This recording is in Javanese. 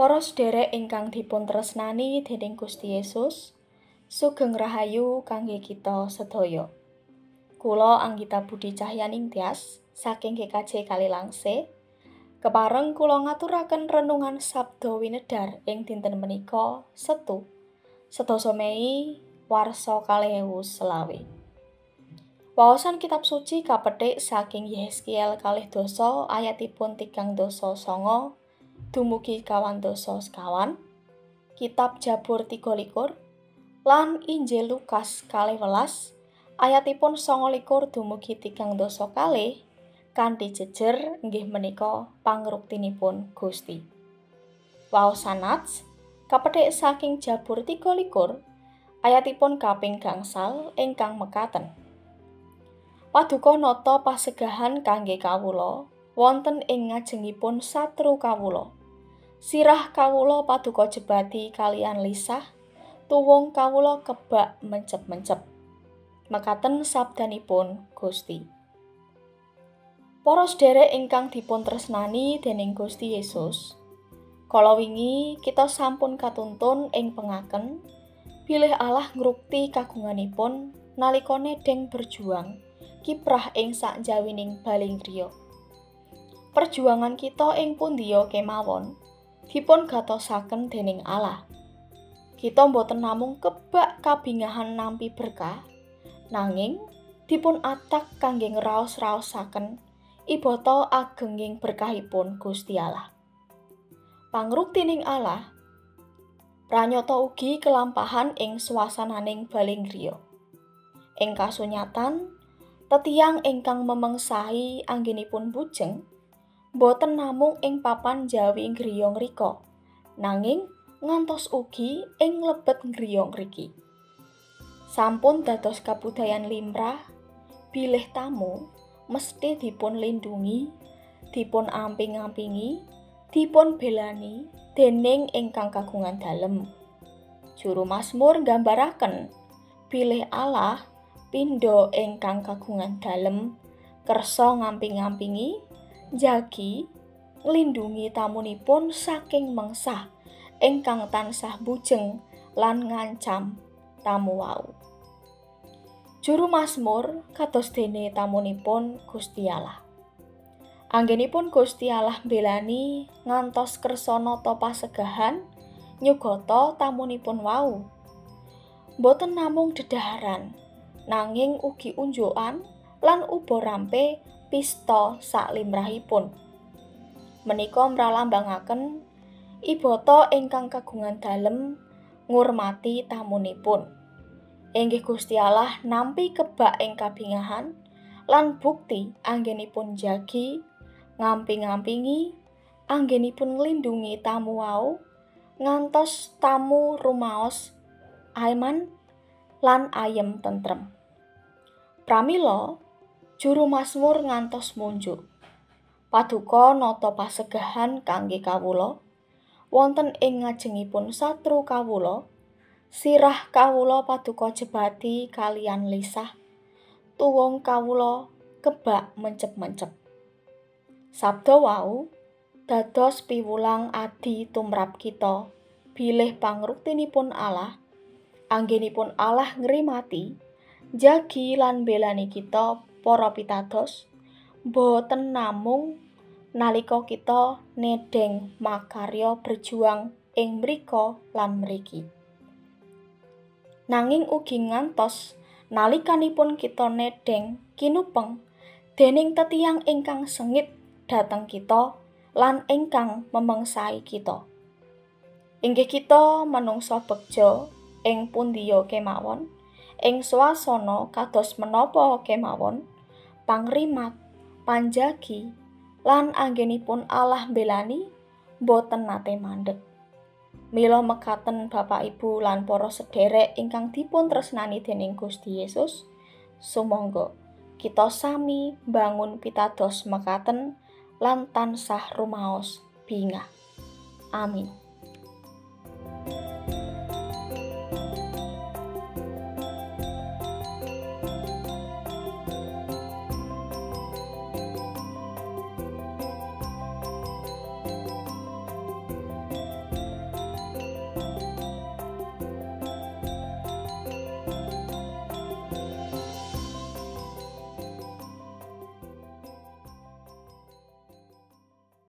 Para sedherek ingkang dipun tresnani dening Gusti Yesus, sugeng rahayu kangge kita sedaya. Kula Anggita Budi Cahyaningtyas saking GKJ Kalilangse, kepareng kula ngaturaken renungan Sabda Winedhar ing dinten menika Setu, 7 Mei warsa 2020. Waosan kitab suci kapetik saking Yehezkiel 22 ayatipun 39 dumugi 44, Kitab Jabur 23 lan Injil Lukas 12 ayatipun 29 dumugi 32 kanthi jejer inggih menika pangruktinipun Gusti. Waosan nats kapetik saking Jabur 23 ayatipun kaping gangsal ingkang mekaten. Paduka nata pasegahan kangge kawula wonten ing ngajengipun satru kawula. Sirah kawula paduka jebati kaliyan lisah, tuwung kawula kebak mencep-mencep. Mekaten sabdanipun Gusti. Para sedherek ingkang dipun tresnani dening Gusti Yesus, kala wingi kita sampun katuntun ing pengaken bilih Allah ngrukti kagunganipun nalika nedheng berjuang kiprah ing sakjawining baling griya. Perjuangan kita ing pundiya kemawon dipun gatosaken dening Allah. Kita mboten namung kebak kabingahan nampi berkah, nanging dipun atak kangge ngraos-raosaken ibata agenging berkahipun Gusti Allah. Pangruktining Allah pranyata ugi kelampahan ing swasananing baling griya. Ing kasunyatan, tetiyang ingkang memengsahi anggenipun bujeng boten namung ing papan jawi griya ngrika, nanging ngantos ugi ing lebet griya ngriki. Sampun dados kabudayan limrah bilih tamu mesti dipun lindungi, dipun amping-ampingi, dipun belani dening ingkang kagungan dalem. Juru Mazmur nggambaraken bilih Allah pindha ingkang kagungan dalem kersa ngamping-ampingi, njagi, nglindungi tamunipun saking mengsah ingkang tansah bujeng lan ngancam tamu wau. Juru Mazmur kados dene tamunipun Gusti Allah. Anggenipun Gusti Allah mbelani ngantos kersa nata pasegahan nyugata tamunipun wau. Mboten namung dedaharan, nanging ugi unjukan lan uba rampe pista saklimrahipun. Menika mralambangaken ibata ingkang kagungan dalem ngurmati tamunipun. Inggih Gusti Allah nampi kebak ing kabingahan lan bukti anggenipun jagi, ngamping-ampingi, anggenipun nglindungi tamu wau ngantos tamu rumaos aiman lan ayem tentrem. Pramila juru Mazmur ngantos munjuk. Paduka nata pasegahan kangge kawula wonten ing ngajengipun satru kawula, sirah kawula paduka jebati kaliyan lisah, tuwung kawula kebak mencep-mencep. Sabda wau dados piwulang adi tumrap kita bilih pangruktinipun Allah, anggenipun Allah ngrimati, jagi lan belani kita para pitados, boten namung nalika kita nedheng makarya berjuang ing mrika lan mriki, nanging ugi ngantos nalikanipun kita nedheng kinupeng dening tetiyang ingkang sengit dhateng kita lan ingkang memengsahi kita. Inggih kita manungsa begja ing pundiya kemawon, ing swasana kados menapa kemawon, pangrimat, panjagi, lan anggenipun Allah mbelani boten nate mandheg. Mila mekaten Bapak Ibu lan para sederek ingkang dipun tresnani dening Gusti Yesus, sumangga kita sami mbangun pitados mekaten lan tansah rumaos bingah. Amin.